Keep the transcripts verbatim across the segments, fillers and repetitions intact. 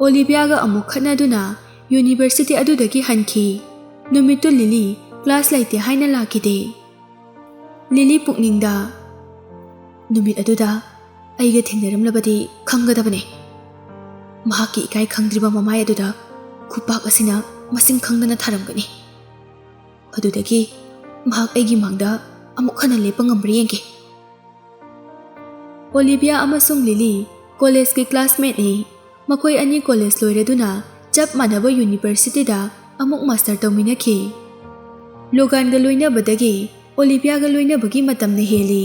ꯑꯣꯂꯤꯚꯤꯌꯥꯒ ꯑꯃꯨꯛ ꯈꯠꯅꯗꯨꯅ ꯌꯨꯅꯤꯚꯔꯁꯤꯇꯤ ꯑꯗꯨꯗꯒꯤ ꯍꯟꯈꯤ꯫ ꯅꯨꯃꯤꯠꯇꯨ ꯂꯤꯂꯤ ꯀ꯭ꯂꯥꯁ ꯂꯩꯇꯦ ꯍꯥꯏꯅ ꯂꯥꯛꯈꯤꯗꯦ꯫ ꯂꯤꯂꯤ ꯄꯨꯛꯅꯤꯡꯗ, "ꯅꯨꯃꯤꯠ ꯑꯗꯨꯗ ꯑꯩꯒ ꯊꯦꯡꯅꯔꯝꯂꯕꯗꯤ ꯈꯪꯒꯗꯕꯅꯦ꯫ ꯃꯍꯥꯛꯀꯤ ꯏꯀꯥꯏ ꯈꯪꯗ꯭ꯔꯤꯕ ꯃꯃꯥꯏ ꯑꯗꯨꯗ ꯈꯨꯄꯥꯛ ꯑꯁꯤꯅ ꯃꯁꯤꯡ ꯈꯪꯗꯅ ꯊꯥꯔꯝꯒꯅꯤ꯫ ꯑꯗꯨꯗꯒꯤ ꯃꯍꯥꯛ ꯑꯩꯒꯤ ꯃꯥꯡꯗ ꯑꯃꯨꯛ ꯍꯟꯅ ꯂꯦꯞꯄ ꯉꯝꯕ꯭ꯔꯥ ꯌꯦꯡꯒꯦ꯫" ꯑꯣꯂꯤꯚꯤꯌꯥ ꯑꯃꯁꯨꯡ ꯂꯤꯂꯤ ꯀꯣꯂꯦꯖꯀꯤ ꯀ꯭ꯂꯥꯁꯃꯦꯠꯅꯤ꯫ ꯃꯈꯣꯏ ꯑꯅꯤ ꯀꯣꯂꯦꯖ ꯂꯣꯏꯔꯗꯨꯅ ꯆꯞ ꯃꯥꯟꯅꯕ ꯌꯨꯅꯤꯚꯔꯁꯤꯇꯤꯗ ꯑꯃꯨꯛ ꯃꯥꯁꯇꯔ ꯇꯧꯃꯤꯟꯅꯈꯤ꯫ ꯂꯣꯒꯥꯟꯒ ꯂꯣꯏꯅꯕꯗꯒꯤ ꯑꯣꯂꯤꯚꯤꯌꯥꯒ ꯂꯣꯏꯅꯕꯒꯤ ꯃꯇꯝꯅ ꯍꯦꯜꯂꯤ꯫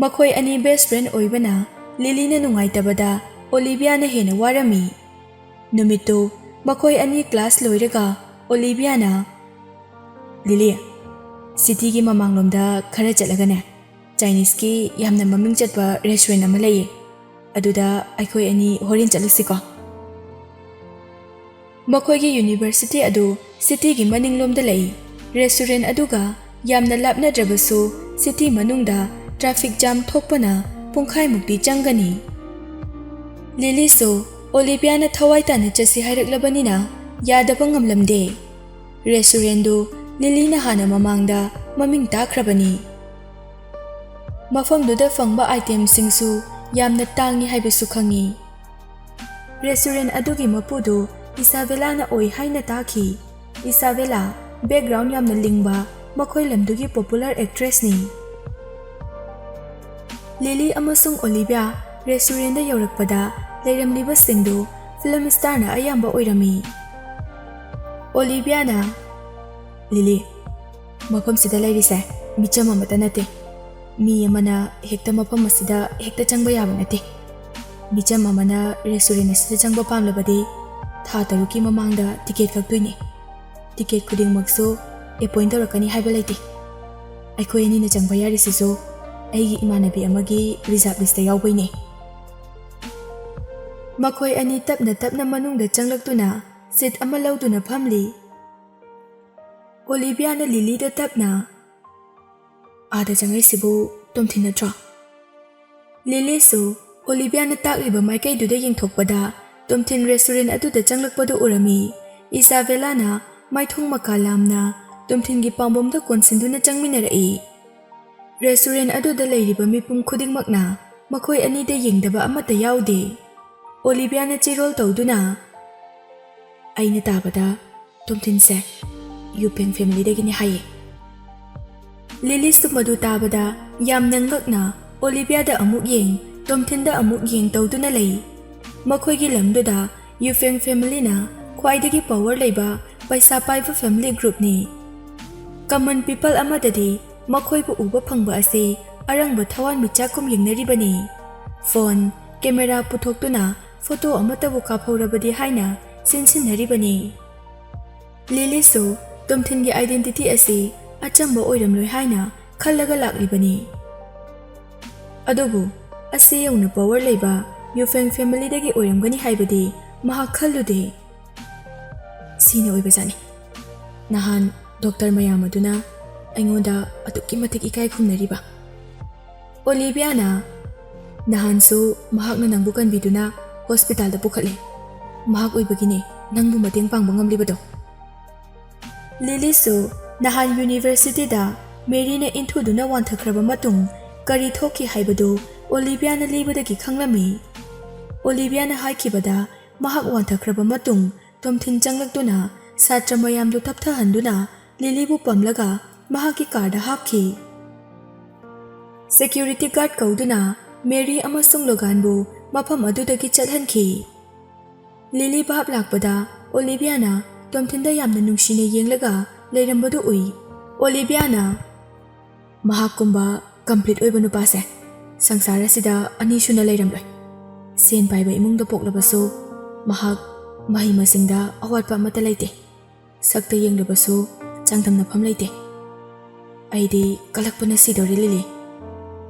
ꯃꯈꯣꯏ ꯑꯅꯤ ꯕꯦꯁ ꯐ꯭ꯔꯦꯟ ꯑꯣꯏꯕꯅ ꯂꯤꯂꯤꯅ ꯅꯨꯡꯉꯥꯏꯇꯕꯗ ꯑꯣꯂꯤꯚꯤꯌꯥꯅ ꯍꯦꯟꯅ ꯋꯥꯔꯝꯃꯤ꯫ ꯅꯨꯃꯤꯠꯇꯨ ꯃꯈꯣꯏ ꯑꯅꯤ ꯀ꯭ꯂꯥꯁ ꯂꯣꯏꯔꯒ ꯑꯣꯂꯤꯚꯤꯌꯥꯅ, "ꯂꯤꯂꯤ, ꯁꯤꯇꯤꯒꯤ ꯃꯃꯥꯡꯂꯣꯝꯗ ꯈꯔ ꯆꯠꯂꯒꯅꯦ, ꯆꯥꯏꯅꯤꯁꯀꯤ ꯌꯥꯝꯅ ꯃꯃꯤꯡ ꯆꯠꯄ ꯔꯦꯁꯇꯨꯔꯦꯟ ꯑꯃ ꯂꯩꯌꯦ, ꯑꯗꯨꯗ ꯑꯩꯈꯣꯏ ꯑꯅꯤ ꯍꯣꯔꯦꯟ ꯆꯠꯂꯨꯁꯤꯀꯣ꯫" ꯃꯈꯣꯏꯒꯤ ꯌꯨꯅꯤꯚꯔꯁꯤꯇꯤ ꯑꯗꯨ ꯁꯤꯇꯤꯒꯤ ꯃꯅꯤꯡꯂꯣꯝꯗ ꯂꯩ꯫ ꯔꯦꯁꯇꯨꯔꯦꯟ ꯑꯗꯨꯒ ꯌꯥꯝꯅ ꯂꯥꯞꯅꯗ꯭ꯔꯕꯁꯨ ꯁꯤꯇꯤ ꯃꯅꯨꯡꯗ ꯇ꯭ꯔꯥꯐꯤꯛ ꯖꯥꯝ ꯊꯣꯛꯄꯅ ꯄꯨꯡꯈꯥꯏꯃꯨꯛꯇꯤ ꯆꯪꯒꯅꯤ꯫ ꯂꯤꯂꯤꯁꯨ ꯑꯣꯂꯤꯚꯤꯌꯥꯅ ꯊꯋꯥꯏ ꯇꯥꯅ ꯆꯠꯁꯤ ꯍꯥꯏꯔꯛꯂꯕꯅꯤꯅ ꯌꯥꯗꯕ ꯉꯝꯂꯝꯗꯦ꯫ ꯔꯦꯁꯇꯨꯔꯦꯟꯗꯨ ꯂꯤꯂꯤꯅ ꯍꯥꯟꯅ ꯃꯃꯥꯡꯗ ꯃꯃꯤꯡ ꯇꯥꯈ꯭ꯔꯕꯅꯤ꯫ ꯃꯐꯝꯗꯨꯗ ꯐꯪꯕ ꯑꯥꯏꯇꯦꯝꯁꯤꯡꯁꯨ ꯌꯥꯝꯅ ꯇꯥꯡꯉꯤ ꯍꯥꯏꯕꯁꯨ ꯈꯪꯉꯤ꯫ ꯔꯦꯁꯇꯨꯔꯦꯟ ꯑꯗꯨꯒꯤ ꯃꯄꯨꯗꯨ ꯏꯁꯥꯕꯦꯂꯥꯅ ꯑꯣꯏ ꯍꯥꯏꯅ ꯇꯥꯈꯤ꯫ ꯏꯁꯥꯕꯦꯂꯥ, ꯕꯦꯛꯒ꯭ꯔꯥꯎꯟ ꯌꯥꯝꯅ ꯂꯤꯡꯕ, ꯃꯈꯣꯏ ꯂꯝꯗꯨꯒꯤ ꯄꯣꯄꯨꯂꯔ ꯑꯦꯛꯇ꯭ꯔꯦꯁꯅꯤ꯫ ꯂꯤꯂꯤ ꯑꯃꯁꯨꯡ ꯑꯣꯂꯤꯚꯤꯌꯥ ꯔꯦꯁꯇꯨꯔꯦꯟꯗ ꯌꯧꯔꯛꯄꯗ ꯂꯩꯔꯝꯂꯤꯕꯁꯤꯡꯗꯨ ꯐꯤꯂꯝ ꯁ꯭ꯇꯥꯔꯅ ꯑꯌꯥꯝꯕ ꯑꯣꯏꯔꯝꯃꯤ꯫ ꯑꯣꯂꯤꯚꯤꯌꯥꯅ, "ꯂꯤꯂꯤ, ꯃꯐꯝꯁꯤꯗ ꯂꯩꯔꯤꯁꯦ ꯃꯤꯆꯝ ꯑꯃꯠꯇ ꯅꯠꯇꯦ꯫ ꯃꯤ ꯑꯃꯅ ꯍꯦꯛꯇ ꯃꯐꯝ ꯑꯁꯤꯗ ꯍꯦꯛꯇ ꯆꯪꯕ ꯌꯥꯕ ꯅꯠꯇꯦ꯫ ꯃꯤꯆꯝ ꯑꯃꯅ ꯔꯦꯁꯇꯨꯔꯦꯟ ꯑꯁꯤꯗ ꯆꯪꯕ ꯄꯥꯝꯂꯕꯗꯤ ꯊꯥ ꯇꯔꯨꯛꯀꯤ ꯃꯃꯥꯡꯗ ꯇꯤꯀꯦꯠ ꯀꯛꯇꯣꯏꯅꯤ꯫ ꯇꯤꯀꯦꯠ ꯈꯨꯗꯤꯡꯃꯛꯁꯨ ꯑꯦꯄꯣꯏꯟ ꯇꯧꯔꯛꯀꯅꯤ ꯍꯥꯏꯕ ꯂꯩꯇꯦ꯫ ꯑꯩꯈꯣꯏ ꯑꯅꯤꯅ ꯆꯪꯕ ꯌꯥꯔꯤꯁꯤꯁꯨ ꯑꯩꯒꯤ ꯏꯃꯥꯟꯅꯕꯤ ꯑꯃꯒꯤ ꯔꯤꯖꯥꯔꯚ ꯂꯤꯁꯇ ꯌꯥꯎꯕꯩꯅꯦ꯫" ꯃꯈꯣꯏ ꯑꯅꯤ ꯇꯞꯅ ꯇꯞꯅ ꯃꯅꯨꯡꯗ ꯆꯪꯂꯛꯇꯨꯅ ꯁꯤꯠ ꯑꯃ ꯂꯧꯗꯨꯅ ꯐꯝꯂꯤ꯫ ꯑꯣꯂꯤꯚꯤꯌꯥꯅ ꯂꯤꯂꯤꯗ ꯇꯞꯅ, "ꯑꯥꯗ ꯆꯪꯉꯛꯏꯁꯤꯕꯨ ꯇꯣꯝꯊꯤꯟ ꯅꯠꯇ꯭ꯔꯣ?" ꯂꯤꯂꯤꯁꯨ, ꯑꯣꯂꯤꯚꯤꯌꯥꯅ ꯇꯥꯛꯂꯤꯕ ꯃꯥꯏꯀꯩꯗꯨꯗ ꯌꯦꯡꯊꯣꯛꯄꯗ ꯇꯣꯝꯊꯤꯟ ꯔꯦꯁꯇꯨꯔꯦꯟ ꯑꯗꯨꯗ ꯆꯪꯂꯛꯄꯗꯨ ꯎꯔꯝꯃꯤ꯫ ꯏꯖꯥꯕꯦꯂꯥꯅ ꯃꯥꯏꯊꯣꯡ ꯃꯀꯥ ꯂꯥꯝꯅ ꯇꯣꯝꯊꯤꯟꯒꯤ ꯄꯥꯝꯕꯣꯝꯗ ꯀꯣꯟꯁꯤꯟꯗꯨꯅ ꯆꯪꯃꯤꯟꯅꯔꯛꯏ꯫ ꯔꯦꯁꯇꯨꯔꯦꯟ ꯑꯗꯨꯗ ꯂꯩꯔꯤꯕ ꯃꯤꯄꯨꯝ ꯈꯨꯗꯤꯡꯃꯛꯅ ꯃꯈꯣꯏ ꯑꯅꯤꯗ ꯌꯦꯡꯗꯕ ꯑꯃꯠꯇ ꯌꯥꯎꯗꯦ꯫ ꯑꯣꯂꯤꯚꯤꯌꯥꯅ ꯆꯤꯔꯣꯜ ꯇꯧꯗꯨꯅ, "ꯑꯩꯅ ꯇꯥꯕꯗ ꯇꯣꯝꯊꯤꯟꯁꯦ ꯌꯨꯄꯦꯡ ꯐꯦꯃꯤꯂꯤꯗꯒꯤꯅꯤ ꯍꯥꯏꯌꯦ꯫" ꯂꯤꯂꯤꯁꯨ ꯃꯗꯨ ꯇꯥꯕꯗ ꯌꯥꯝꯅ ꯉꯛꯅ ꯑꯣꯂꯤꯚꯤꯌꯥꯗ ꯑꯃꯨꯛ ꯌꯦꯡ, ꯇꯣꯝꯊꯤꯟꯗ ꯑꯃꯨꯛ ꯌꯦꯡ ꯇꯧꯗꯨꯅ ꯂꯩ꯫ ꯃꯈꯣꯏꯒꯤ ꯂꯝꯗꯨꯗ ꯌꯨꯐꯦꯡ ꯐꯦꯃꯤꯂꯤꯅ ꯈ꯭ꯋꯥꯏꯗꯒꯤ ꯄꯥꯋꯔ ꯂꯩꯕ ꯄꯩꯁꯥ ꯄꯥꯏꯕ ꯐꯦꯃꯤꯂꯤ ꯒ꯭ꯔꯨꯞꯅꯤ꯫ ꯀꯃꯟ ꯄꯤꯄꯜ ꯑꯃꯗꯗꯤ ꯃꯈꯣꯏꯕꯨ ꯎꯕ ꯐꯪꯕ ꯑꯁꯤ ꯑꯔꯪꯕ ꯊꯋꯥꯟꯃꯤꯆꯥꯛꯀꯨꯝ ꯌꯦꯡꯅꯔꯤꯕꯅꯤ꯫ ꯐꯣꯟ, ꯀꯦꯃꯦꯔꯥ ꯄꯨꯊꯣꯛꯇꯨꯅ ꯐꯣꯇꯣ ꯑꯃꯠꯇꯕꯨ ꯀꯥꯞꯍꯧꯔꯕꯗꯤ ꯍꯥꯏꯅ ꯆꯦꯟꯁꯤꯟꯅꯔꯤꯕꯅꯤ꯫ ꯂꯤꯂꯤꯁꯨ ꯇꯣꯝꯊꯤꯟꯒꯤ ꯑꯥꯏꯗꯦꯟꯇꯤꯇꯤ ꯑꯁꯤ ꯑꯆꯝꯕ ꯑꯣꯏꯔꯝꯂꯣꯏ ꯍꯥꯏꯅ ꯈꯜꯂꯒ ꯂꯥꯛꯂꯤꯕꯅꯤ꯫ ꯑꯗꯨꯕꯨ ꯑꯁꯤ ꯌꯧꯅ ꯄꯥꯋꯔ ꯂꯩꯕ ꯌꯨꯐꯦꯡ ꯐꯦꯃꯤꯂꯤꯗꯒꯤ ꯑꯣꯏꯔꯝꯒꯅꯤ ꯍꯥꯏꯕꯗꯤ ꯃꯍꯥꯛ ꯈꯜꯂꯨꯗꯦ꯫ ꯁꯤꯅ ꯑꯣꯏꯕꯖꯥꯠꯅꯤ꯫ ꯅꯍꯥꯟ ꯗꯣꯛꯇꯔ ꯃꯌꯥꯝ ꯑꯗꯨꯅ ꯑꯩꯉꯣꯟꯗ ꯑꯗꯨꯛꯀꯤ ꯃꯇꯤꯛ ꯏꯀꯥꯏ ꯈꯨꯝꯅꯔꯤꯕ꯫ ꯑꯣꯂꯤꯚꯤꯌꯥꯅ, "ꯅꯍꯥꯟꯁꯨ ꯃꯍꯥꯛꯅ ꯅꯪꯕꯨ ꯀꯟꯕꯤꯗꯨꯅ ꯍꯣꯁꯄꯤꯇꯥꯜꯗ ꯄꯨꯈꯠꯂꯦ꯫ ꯃꯍꯥꯛ ꯑꯣꯏꯕꯒꯤꯅꯦ ꯅꯪꯕꯨ ꯃꯇꯦꯡ ꯄꯥꯡꯕ ꯉꯝꯂꯤꯕꯗꯣ꯫" ꯂꯤꯂꯤꯁꯨ ꯅꯍꯥꯟ ꯌꯨꯅꯤꯚꯔꯁꯤꯇꯤꯗ ꯃꯦꯔꯤꯅ ꯏꯟꯊꯨꯗꯨꯅ ꯋꯥꯟꯊꯈ꯭ꯔꯕ ꯃꯇꯨꯡ ꯀꯔꯤ ꯊꯣꯛꯈꯤ ꯍꯥꯏꯕꯗꯨ ꯑꯣꯂꯤꯚꯤꯌꯥꯅ ꯂꯤꯕꯗꯒꯤ ꯈꯪꯂꯝꯃꯤ꯫ ꯑꯣꯂꯤꯚꯤꯌꯥꯅ ꯍꯥꯏꯈꯤꯕꯗ ꯃꯍꯥꯛ ꯋꯥꯟꯊꯈ꯭ꯔꯕ ꯃꯇꯨꯡ ꯇꯣꯝꯊꯤꯟ ꯆꯪꯂꯛꯇꯨꯅ ꯁꯥꯇ꯭ꯔ ꯃꯌꯥꯝꯗꯨ ꯇꯞꯊꯍꯟꯗꯨꯅ ꯂꯤꯂꯤꯕꯨ ꯄꯝꯂꯒ ꯃꯍꯥꯛꯀꯤ ꯀꯥꯔꯗ ꯍꯥꯞꯈꯤ꯫ ꯁꯦꯀ꯭ꯌꯨꯔꯤꯇꯤ ꯒꯥꯔꯗ ꯀꯧꯗꯨꯅ ꯃꯦꯔꯤ ꯑꯃꯁꯨꯡ ꯂꯣꯒꯥꯟꯕꯨ ꯃꯐꯝ ꯑꯗꯨꯗꯒꯤ ꯆꯠꯍꯟꯈꯤ꯫ ꯂꯤꯂꯤ ꯚꯥꯞ ꯂꯥꯛꯄꯗ ꯑꯣꯂꯤꯚꯤꯌꯥꯅ ꯇꯣꯝꯊꯤꯟꯗ ꯌꯥꯝꯅ ꯅꯨꯡꯁꯤꯅ ꯌꯦꯡꯂꯒ ꯂꯩꯔꯝꯕꯗꯨ ꯎꯏ꯫ ꯑꯣꯂꯤꯚꯤꯌꯥꯅ, "ꯃꯍꯥꯛꯀꯨꯝꯕ ꯀꯝꯄ꯭ꯂꯤꯠ ꯑꯣꯏꯕ ꯅꯨꯄꯥꯁꯦ ꯁꯪꯁꯥꯔ ꯑꯁꯤꯗ ꯑꯅꯤꯁꯨꯅ ꯂꯩꯔꯝꯂꯣꯏ꯫ ꯁꯦꯟ ꯄꯥꯏꯕ ꯏꯃꯨꯡꯗ ꯄꯣꯛꯂꯕꯁꯨ ꯃꯍꯥꯛ ꯃꯍꯩ ꯃꯁꯤꯡꯗ ꯑꯋꯥꯠꯄ ꯑꯃꯠꯇ ꯂꯩꯇꯦ꯫ ꯁꯛꯇ ꯌꯦꯡꯂꯕꯁꯨ ꯆꯥꯡꯗꯝꯅꯐꯝ ꯂꯩꯇꯦ꯫ ꯑꯩꯗꯤ ꯀꯂꯛꯄꯅ ꯁꯤꯗꯧꯔꯦ, ꯂꯤꯂꯤ꯫"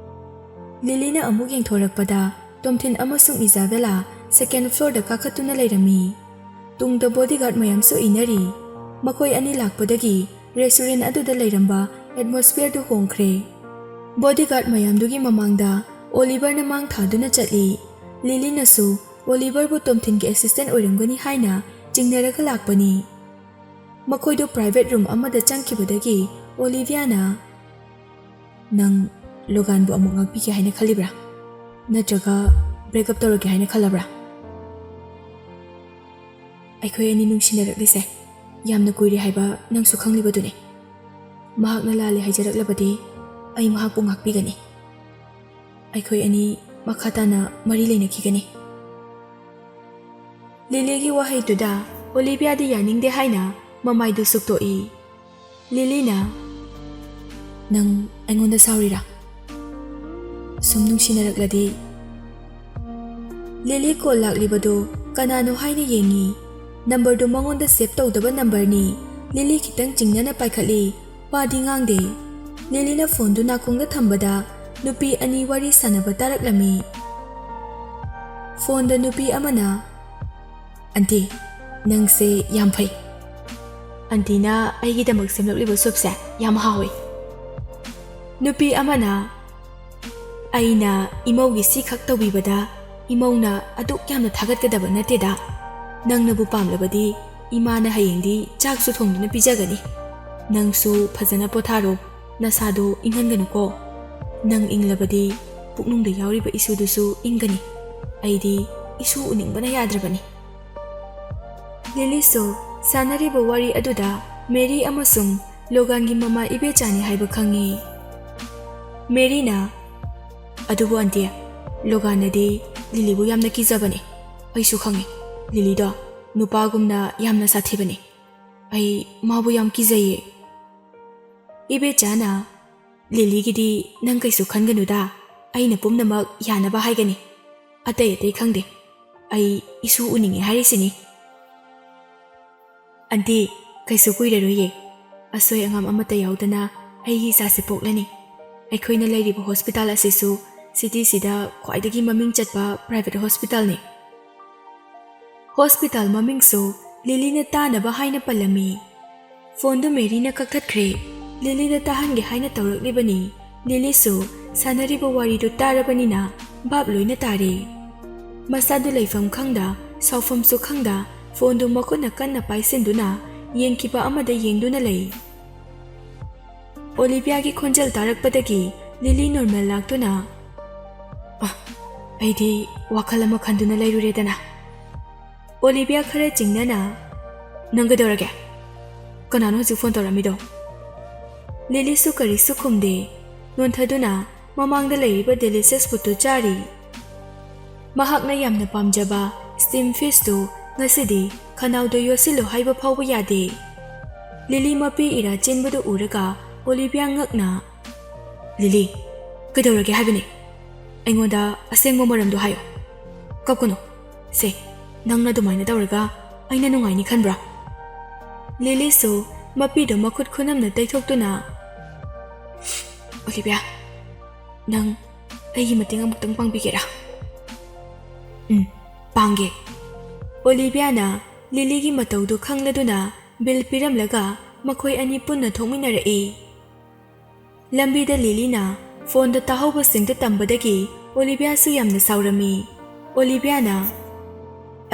ꯂꯤꯂꯤꯅ ꯑꯃꯨꯛ ꯌꯦꯡꯊꯣꯔꯛꯄꯗ ꯇꯣꯝꯊꯤꯟ ꯑꯃꯁꯨꯡ ꯏꯖꯥꯕꯦꯂꯥ ꯁꯦꯀꯦꯟ ꯐ꯭ꯂꯣꯔꯗ ꯀꯥꯈꯠꯇꯨꯅ ꯂꯩꯔꯝꯃꯤ꯫ ꯇꯨꯡꯗ ꯕꯣꯗꯤꯒꯥꯔꯗ ꯃꯌꯥꯝꯁꯨ ꯏꯟꯅꯔꯤ꯫ ꯃꯈꯣꯏ ꯑꯅꯤ ꯂꯥꯛꯄꯗꯒꯤ ꯔꯦꯁꯇꯨꯔꯦꯟ ꯑꯗꯨꯗ ꯂꯩꯔꯝꯕ ꯑꯦꯠꯃꯣꯁꯐꯤꯌꯔꯗꯨ ꯍꯣꯡꯈ꯭ꯔꯦ꯫ ꯕꯣꯗꯤꯒꯥꯔꯗ ꯃꯌꯥꯝꯗꯨꯒꯤ ꯃꯃꯥꯡꯗ ꯑꯣꯂꯤꯚꯔꯅ ꯃꯥꯡ ꯊꯥꯗꯨꯅ ꯆꯠꯂꯤ꯫ ꯂꯤꯂꯤꯅꯁꯨ ꯑꯣꯂꯤꯚꯔꯕꯨ ꯇꯣꯝꯊꯤꯟꯒꯤ ꯑꯦꯁꯤꯁꯇꯦꯟ ꯑꯣꯏꯔꯝꯒꯅꯤ ꯍꯥꯏꯅ ꯆꯤꯡꯅꯔꯒ ꯂꯥꯛꯄꯅꯤ꯫ ꯃꯈꯣꯏꯗꯨ ꯄ꯭ꯔꯥꯏꯚꯦꯠ ꯔꯨꯝ ꯑꯃꯗ ꯆꯪꯈꯤꯕꯗꯒꯤ ꯑꯣꯂꯤꯚꯤꯌꯥꯅ, "ꯅꯪ ꯂꯣꯒꯥꯟꯕꯨ ꯑꯃꯨꯛ ꯉꯥꯛꯄꯤꯒꯦ ꯍꯥꯏꯅ ꯈꯜꯂꯤꯕ꯭ꯔꯥ? ꯅꯠꯇ꯭ꯔꯒ ꯕ꯭ꯔꯦꯛꯑꯞ ꯇꯧꯔꯒꯦ ꯍꯥꯏꯅ ꯈꯜꯂꯕ꯭ꯔꯥ? ꯑꯩꯈꯣꯏ ꯑꯅꯤ ꯅꯨꯡꯁꯤꯅꯔꯛꯂꯤꯁꯦ ꯌꯥꯝꯅ ꯀꯨꯏꯔꯦ ꯍꯥꯏꯕ ꯅꯪꯁꯨ ꯈꯪꯂꯤꯕꯗꯨꯅꯤ꯫ ꯃꯍꯥꯛꯅ ꯂꯥꯜꯂꯦ ꯍꯥꯏꯖꯔꯛꯂꯕꯗꯤ ꯑꯩ ꯃꯍꯥꯛꯄꯨ ꯉꯥꯛꯄꯤꯒꯅꯤ꯫ ꯑꯩꯈꯣꯏ ꯑꯅꯤ ꯃꯈꯥ ꯇꯥꯅ ꯃꯔꯤ ꯂꯩꯅꯈꯤꯒꯅꯤ꯫" ꯂꯤꯂꯤꯒꯤ ꯋꯥꯍꯩꯗꯨꯗ ꯑꯣꯂꯤꯚꯤꯌꯥꯗꯤ ꯌꯥꯅꯤꯡꯗꯦ ꯍꯥꯏꯅ ꯃꯃꯥꯏꯗꯨ ꯁꯨꯛꯇꯣꯛꯏ꯫ ꯂꯤꯂꯤꯅ, "ꯅꯪ ꯑꯩꯉꯣꯟꯗ ꯁꯥꯎꯔꯤꯔꯥ? ꯁꯨꯝ ꯅꯨꯡꯁꯤꯅꯔꯛꯂꯗꯤ꯫" ꯂꯤꯂꯤ ꯀꯣꯜ ꯂꯥꯛꯂꯤꯕꯗꯨ ꯀꯅꯥꯅꯣ ꯍꯥꯏꯅ ꯌꯦꯡꯉꯤ꯫ ꯅꯝꯕꯔꯗꯨ ꯃꯉꯣꯟꯗ ꯁꯦꯚ ꯇꯧꯗꯕ ꯅꯝꯕꯔꯅꯤ꯫ ꯂꯤꯂꯤ ꯈꯤꯇꯪ ꯆꯤꯡꯅꯅ ꯄꯥꯏꯈꯠꯂꯤ꯫ ꯋꯥꯗꯤ ꯉꯥꯡꯗꯦ꯫ ꯂꯤꯂꯤꯅ ꯐꯣꯟꯗꯨ ꯅꯥꯀꯣꯡꯗ ꯊꯝꯕꯗ ꯅꯨꯄꯤ ꯑꯅꯤ ꯋꯥꯔꯤ ꯁꯥꯟꯅꯕ ꯇꯥꯔꯛꯂꯝꯃꯤ꯫ ꯐꯣꯟꯗ ꯅꯨꯄꯤ ꯑꯃꯅ, "ꯑꯟꯇꯤ, ꯅꯪꯁꯦ ꯌꯥꯝ ꯐꯩ꯫ ꯑꯟꯇꯤꯅ ꯑꯩꯒꯤꯗꯃꯛ ꯁꯦꯝꯂꯛꯂꯤꯕ ꯁꯨꯞꯁꯦ ꯌꯥꯝ ꯍꯥꯎꯏ꯫" ꯅꯨꯄꯤ ꯑꯃꯅ, "ꯑꯩꯅ ꯏꯃꯧꯒꯤ ꯁꯤꯈꯛ ꯇꯧꯕꯤꯕꯗ ꯏꯃꯧꯅ ꯑꯗꯨꯛ ꯌꯥꯝꯅ ꯊꯥꯒꯠꯀꯗꯕ ꯅꯠꯇꯦꯗ꯫ ꯅꯪꯅꯕꯨ ꯄꯥꯝꯂꯕꯗꯤ ꯏꯃꯥꯅ ꯍꯌꯦꯡꯗꯤ ꯆꯥꯛꯁꯨ ꯊꯣꯡꯗꯨꯅ ꯄꯤꯖꯒꯅꯤ꯫ ꯅꯪꯁꯨ ꯐꯖꯅ ꯄꯣꯊꯥꯔꯣ, ꯅꯁꯥꯗꯣ ꯏꯪꯍꯟꯒꯅꯨꯀꯣ꯫ ꯅꯪ ꯏꯪꯂꯕꯗꯤ ꯄꯨꯛꯅꯨꯡꯗ ꯌꯥꯎꯔꯤꯕ ꯏꯁꯨꯗꯨꯁꯨ ꯏꯪꯒꯅꯤ꯫ ꯑꯩꯗꯤ ꯏꯁꯨ ꯎꯅꯤꯡꯕꯅ ꯌꯥꯗ꯭ꯔꯕꯅꯤ꯫" ꯂꯤꯂꯤꯁꯨ ꯁꯥꯟꯅꯔꯤꯕ ꯋꯥꯔꯤ ꯑꯗꯨꯗ ꯃꯦꯔꯤ ꯑꯃꯁꯨꯡ ꯂꯣꯒꯥꯟꯒꯤ ꯃꯃꯥ ꯏꯕꯦꯆꯥꯅꯤ ꯍꯥꯏꯕ ꯈꯪꯉꯤ꯫ ꯃꯦꯔꯤꯅ, "ꯑꯗꯨꯕꯨ ꯑꯟꯇꯤ, ꯂꯣꯒꯥꯟꯅꯗꯤ ꯂꯤꯂꯤꯕꯨ ꯌꯥꯝꯅ ꯀꯤꯖꯕꯅꯤ꯫ ꯑꯩꯁꯨ ꯈꯪꯉꯤ꯫ ꯂꯤꯂꯤꯗꯣ ꯅꯨꯄꯥꯒꯨꯝꯅ ꯌꯥꯝꯅ ꯁꯥꯊꯤꯕꯅꯤ꯫ ꯑꯩ ꯃꯥꯕꯨ ꯌꯥꯝ ꯀꯤꯖꯩꯌꯦ꯫" ꯏꯕꯦꯆꯥꯅ, "ꯂꯤꯂꯤꯒꯤꯗꯤ ꯅꯪ ꯀꯩꯁꯨ ꯈꯟꯒꯅꯨꯗ, ꯑꯩꯅ ꯄꯨꯝꯅꯃꯛ ꯌꯥꯅꯕ ꯍꯥꯏꯒꯅꯤ꯫ ꯑꯇꯩ ꯑꯇꯩ ꯈꯪꯗꯦ, ꯑꯩ ꯏꯁꯨ ꯎꯅꯤꯡꯉꯤ ꯍꯥꯏꯔꯤꯁꯤꯅꯤ꯫" "ꯑꯟꯇꯤ, ꯀꯩꯁꯨ ꯀꯨꯏꯔꯔꯣꯏꯌꯦ, ꯑꯁꯣꯏ ꯑꯉꯥꯝ ꯑꯃꯠꯇ ꯌꯥꯎꯗꯅ ꯑꯩꯒꯤ ꯏꯆꯥꯁꯦ ꯄꯣꯛꯂꯅꯤ꯫ ꯑꯩꯈꯣꯏꯅ ꯂꯩꯔꯤꯕ ꯍꯣꯁꯄꯤꯇꯥꯜ ꯑꯁꯤꯁꯨ ꯁꯤꯇꯤꯁꯤꯗ ꯈ꯭ꯋꯥꯏꯗꯒꯤ ꯃꯃꯤꯡ ꯆꯠꯄ ꯄ꯭ꯔꯥꯏꯚꯦꯠ ꯍꯣꯁꯄꯤꯇꯥꯜꯅꯤ꯫" ꯍꯣꯁꯄꯤꯇꯥꯜ ꯃꯃꯤꯡꯁꯨ ꯂꯤꯂꯤꯅ ꯇꯥꯅꯕ ꯍꯥꯏꯅ ꯄꯜꯂꯝꯃꯤ꯫ ꯐꯣꯟꯗꯨ ꯃꯦꯔꯤꯅ ꯀꯛꯊꯠꯈ꯭ꯔꯦ꯫ ꯂꯤꯂꯤꯗ ꯇꯥꯍꯟꯒꯦ ꯍꯥꯏꯅ ꯇꯧꯔꯛꯂꯤꯕꯅꯤ꯫ ꯂꯤꯂꯤꯁꯨ ꯁꯥꯟꯅꯔꯤꯕ ꯋꯥꯔꯤꯗꯨ ꯇꯥꯔꯕꯅꯤꯅ ꯚꯥꯞ ꯂꯣꯏꯅ ꯇꯥꯔꯦ꯫ ꯃꯁꯥꯗꯨ ꯂꯩꯐꯝ ꯈꯪꯗ, ꯁꯥꯎꯐꯝꯁꯨ ꯈꯪꯗ, ꯐꯣꯟꯗꯨ ꯃꯈꯨꯠꯅ ꯀꯟꯅ ꯄꯥꯏꯁꯤꯟꯗꯨꯅ ꯌꯦꯡꯈꯤꯕ ꯑꯃꯗ ꯌꯦꯡꯗꯨꯅ ꯂꯩ꯫ ꯑꯣꯂꯤꯚꯤꯌꯥꯒꯤ ꯈꯣꯟꯖꯦꯜ ꯇꯥꯔꯛꯄꯗꯒꯤ ꯂꯤꯂꯤ ꯅꯣꯔꯃꯦꯜ ꯂꯥꯛꯇꯨꯅ, "ꯑ, ꯑꯩꯗꯤ ꯋꯥꯈꯜ ꯑꯃ ꯈꯟꯗꯨꯅ ꯂꯩꯔꯨꯔꯦꯗꯅ꯫" ꯑꯣꯂꯤꯚꯤꯌꯥ ꯈꯔ ꯆꯤꯡꯅꯅ, "ꯅꯪ ꯀꯩꯗꯧꯔꯒꯦ? ꯀꯅꯥꯅꯣ ꯍꯧꯖꯤꯛ ꯐꯣꯟ ꯇꯧꯔꯝꯃꯤꯗꯣ?" ꯂꯤꯂꯤꯁꯨ ꯀꯔꯤꯁꯨ ꯈꯨꯝꯗꯦ꯫ ꯅꯣꯟꯊꯗꯨꯅ ꯃꯃꯥꯡꯗ ꯂꯩꯔꯤꯕ ꯗꯦꯂꯤꯁꯤꯌꯁ ꯐꯨꯗꯇꯨ ꯆꯥꯔꯤ꯫ ꯃꯍꯥꯛꯅ ꯌꯥꯝꯅ ꯄꯥꯝꯖꯕ ꯁ꯭ꯇꯤꯝ ꯐꯤꯁꯇꯨ ꯉꯁꯤꯗꯤ ꯈꯅꯥꯎꯗ ꯌꯣꯠꯁꯤꯜꯂꯨ ꯍꯥꯏꯕ ꯐꯥꯎꯕ ꯌꯥꯗꯦ꯫ ꯂꯤꯂꯤ ꯃꯄꯤ ꯏꯔꯥ ꯆꯦꯟꯕꯗꯨ ꯎꯔꯒ ꯑꯣꯂꯤꯚꯤꯌꯥ ꯉꯛꯅ, "ꯂꯤꯂꯤ, ꯀꯩꯗꯧꯔꯒꯦ ꯍꯥꯏꯕꯅꯤ? ꯑꯩꯉꯣꯟꯗ ꯑꯁꯦꯡꯕ ꯃꯔꯝꯗꯣ ꯍꯥꯏꯌꯨ꯫ ꯀꯞꯀꯅꯨ꯫ ꯁꯦ, ꯅꯪꯅ ꯑꯗꯨꯃꯥꯏꯅ ꯇꯧꯔꯒ ꯑꯩꯅ ꯅꯨꯡꯉꯥꯏꯅꯤ ꯈꯟꯕ꯭ꯔꯥ?" ꯂꯤꯂꯤꯁꯨ ꯃꯄꯤꯗꯨ ꯃꯈꯨꯠ ꯈꯨꯅꯝꯅ ꯇꯩꯊꯣꯛꯇꯨꯅ, "ꯑꯣꯂꯤꯚꯤꯌꯥ, ꯅꯪ ꯑꯩꯒꯤ ꯃꯇꯦꯡ ꯑꯃꯨꯛꯇꯪ ꯄꯥꯡꯕꯤꯒꯦꯔꯥ?" "ꯎꯝ, ꯄꯥꯡꯒꯦ꯫" ꯑꯣꯂꯤꯚꯤꯌꯥꯅ ꯂꯤꯂꯤꯒꯤ ꯃꯇꯧꯗꯨ ꯈꯪꯂꯗꯨꯅ ꯕꯤꯜ ꯄꯤꯔꯝꯂꯒ ꯃꯈꯣꯏ ꯑꯅꯤ ꯄꯨꯟꯅ ꯊꯣꯛꯃꯤꯟꯅꯔꯛꯏ꯫ ꯂꯝꯕꯤꯗ ꯂꯤꯂꯤꯅ ꯐꯣꯟꯗ ꯇꯥꯍꯧꯕꯁꯤꯡꯗꯨ ꯇꯝꯕꯗꯒꯤ ꯑꯣꯂꯤꯚꯤꯌꯥꯁꯨ ꯌꯥꯝꯅ ꯁꯥꯎꯔꯝꯃꯤ꯫ ꯑꯣꯂꯤꯚꯤꯌꯥꯅ,